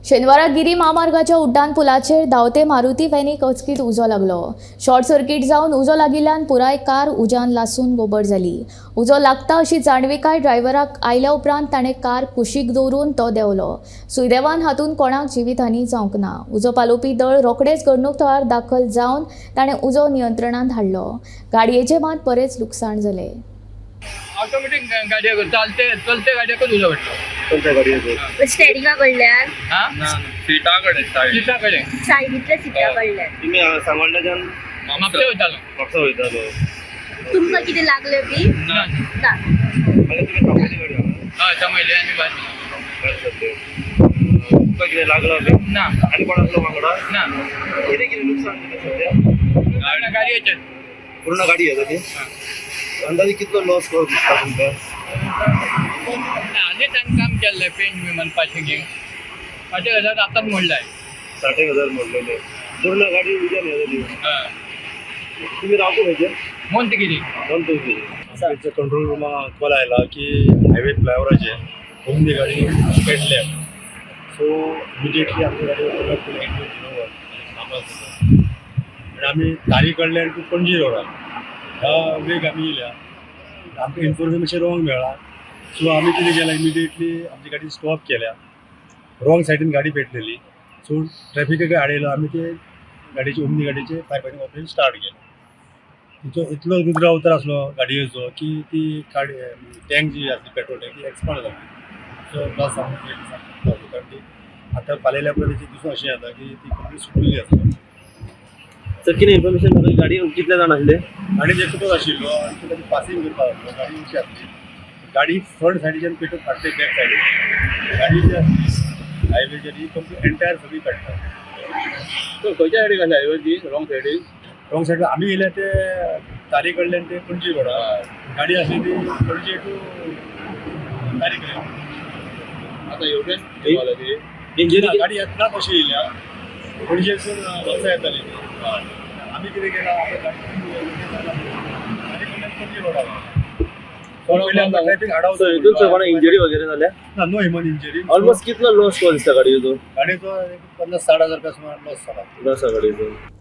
शेनवारा गिरी म्हामार्गाच्या उड्डाण पुलाचेर धांवते मारुती व्हॅनीक अचकीत उजो लागलो. शॉर्ट सर्किट जावन उजो लागिल्ल्यान पुराय कार उज्यान लासून गोबर जाली. उजो लागता अशी जाणविकाय ड्रायव्हराक आयल्या उपरांत ताणें कार कुशीक दवरून तो देंवलो. सुदैवान हातूंत कोणाक जिवीतहानी जावंक ना. उजो पालोवपी दळ रोखडेच घडणूक थळार दाखल जावन ताणें उजो नियंत्रणांत हाडलो. गाडयेचें मात बरेंच लुकसाण जालें. ऑटोमॅटीक गाडयेक चालते चलते गाडयेकच उजो पडलो. कोणत्या गाडयेचो? स्टेरिंगा कडल्यान. हा. सिटा कडेन, सायड. सिटा कडेन. सायडींतल्या सिटा कडल्यान. तुमी सांगोल्डाच्यान म्हापशे वयतालो. म्हापसा वयतालो. तुमकां कितें लागलें बी? ना. ना. मागीर तुमी थांबयली गाडी हांगा? हय, थांबयली आनी भायर. भायर सरले. तुमकां कितें लागला बी? ना. आनी कोण आसलो वांगडा? ना. कितें कितें नुकसान जालें सद्या? ना, गाडयेचें. पूर्ण गाडी येता ती. अंदाजे कितलो लॉस कसो दिसता तुमकां? आनी तांणी काम केल्लें पेंट बी म्हणपाचें घेवन 60,000 आतांच मोडलाय. 60,000 मोडलेले. पूर्ण गाडी उज्यान हे जाली. हय. तुमी रावता खंयचेर? मोंतगिरी. दोन. कंट्रोल रुमा कॉल आयला की हायवे फ्लायओवराचेर ओमनी गाडी पेटल्या. सो इमिडिएटली आमची गाडी 801 काम आसा आनी आमी तारी कडल्यान टू पणजी रोडार ह्या वेग आमी येयल्या. आमकां इन्फॉर्मेशन रॉंग मेळ्ळा. सो आमी कितें केलां, इमिडिएटली आमची गाडी स्टॉप केल्या. रॉंग सायडीन गाडी पेटलेली. सो ट्रॅफिकाक आडयलो आमी. ते गाडयेचे, ओमनी गाडयेचे फायर फायटींग ऑपरेशन स्टार्ट केलें. तिचो इतलो रुद्र अवतार आसलो गाडयेचो की ती गाडी टँक जी आसली, पेट्रोल टँक, ती एक्सपांड जाली. सो प्लस कारण ती आतां पालयल्या उपरांत तेची दिसून अशें येता की ती कंप्लीट सुटिल्ली आसा. सर, कितें इन्फॉर्मेशन मेळ्ळी? गाडी कितले जाण आसले? गाडी एकटोच आशिल्लो आनी तो ताची पासिंग करपाक आसलो. गाडी अशी आसली, गाडी फ्रंट सायडीच्यान पेटून फाटले बॅक सायडीन गाडी जी आसली हायवेचेर ही कंप्लीट एंटायर सगळी पेट्टा. खंयच्या सायडीक आसली हायवे ती? रॉंग सायडीन? रॉंग सायडीन. आमी येयल्या ते तारी कडल्यान ते पणजी रोडार. गाडी आसली ती पणजे टू तारी कडेन. आतां हेवटेन ती. इंजरी? गाडी येतना कशी येयल्या, पणजेसून वचा येताली ती. आमी कितें केलां, आमी गाडी कडल्यान पणजी रोडार ट्रॅफिक. सो हितून सर कोणाक इंजरी वगैरे जाल्या? ना, नो ह्युमन इंजरी. ऑलमोस्ट कितलो लॉस कसो दिसता गाडयेचो? गाडयेचो एक 50-60 हजार रुपया सुमार लॉस जाला. लॉस गाडयेचो.